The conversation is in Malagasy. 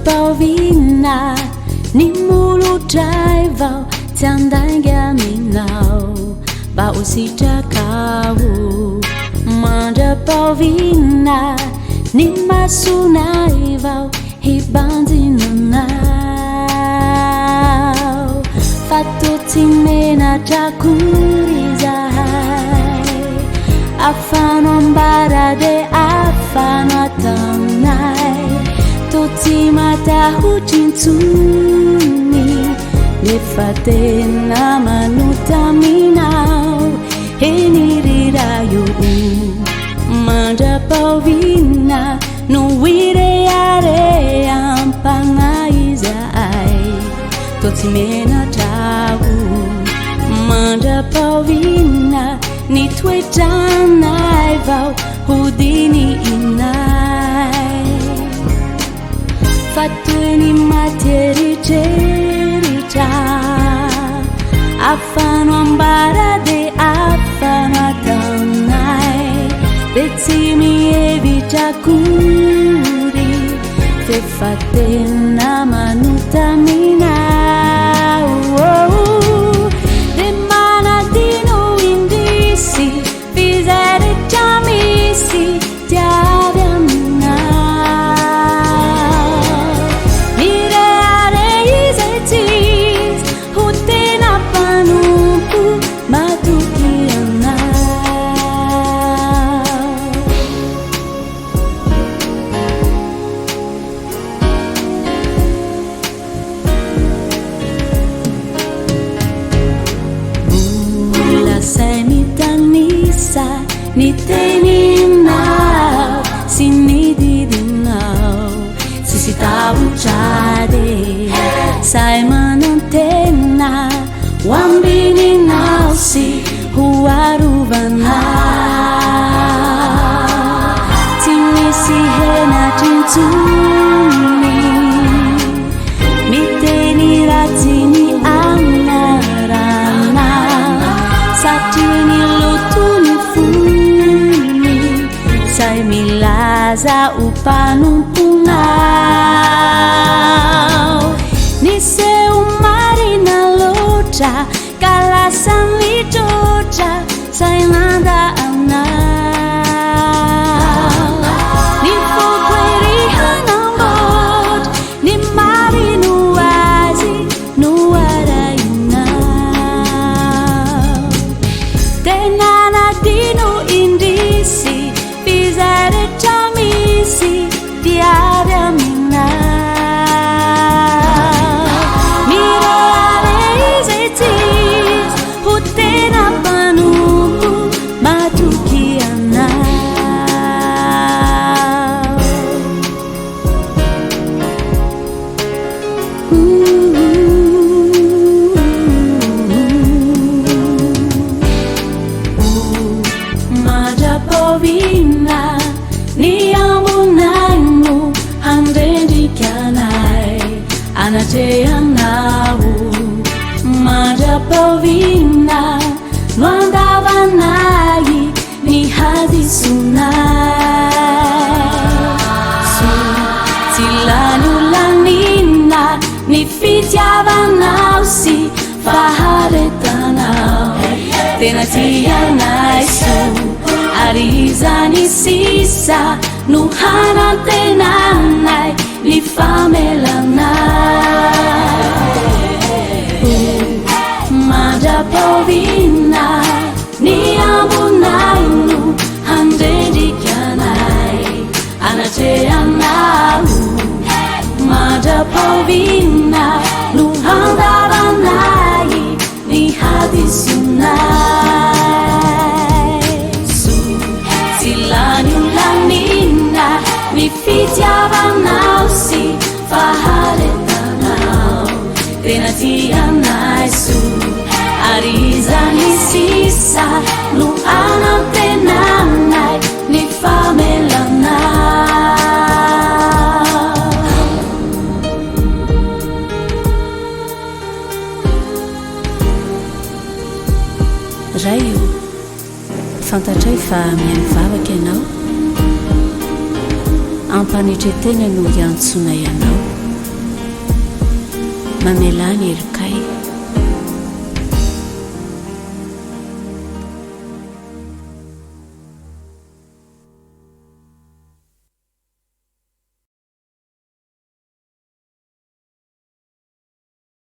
Mandra-pahoviana ny molotray vao tsy handainga aminao mba ho sitrakao. Mandra-pahoviana ny masonay vao hibanjina anao. Fa toa tsy menatra akory izahay. Afano ambara dia afano ataonay. Toa tsy matahotra intsony nefa tena manota aminao. Eny ry Ray ô, mandra-pahoviana no hirehareha am-panahy izahay. Toa tsy menatra aho mandra-pahoviana ny toetranay vao hodinihinay. Fa toy ny maty eritreritra, afano ambara dia afano ataonay, dia tsy mihevitra akory f'efa tena manota aminao. Dia manadino indrisy f'izay rehetra misy tiavy aminao. Mirehareha izay tsy izy ho tena mpanompo matoky anao. Mbola sahy mitanisa ny teninao sy ny didinao, tsisy tahotra dia sahy manantena ho ambininao sy ho arovanao. Tsy misy henatra intsony miteny ratsy ny anaranao, satria ny loto ny fony sahy milaza ho mpanomponao. Niseho marina loatra ka lasa mitroatra sahy nanda anao. Ny foko ery hanamboatra ny marina ho azy no arahinao. Tena nadino indrisy f'izay rehetra misy dia avy aminao. Mirehareha izay tsy izy ho tena mpanompo matoky anao. Mandra-pahoviana ny ambonay no handrendrika anay anatrehanao. Mandra-pahoviana no andavanay ny hadisoanay. Soa tsy lany ho lanina ny fitiavanao sy faharetanao. Tena tianay soa ary izany sisa no hanantenanay ny famelanay. Mandra-pahoviana ny ambonay no handrendrika anay anatrehanao. Mandra-pahoviana no handavanay ny hadisoanay. Soa tsy lany ho lanina ny fitiavanao sy faharetanao. Tena tianay soa ary izany sisa no anantenanay ny famelanao. Ray o, fantatray fa mihaino vavaka Ianao, am-panetren-tena no iantsoanay Anao. Mamelà ny helokay.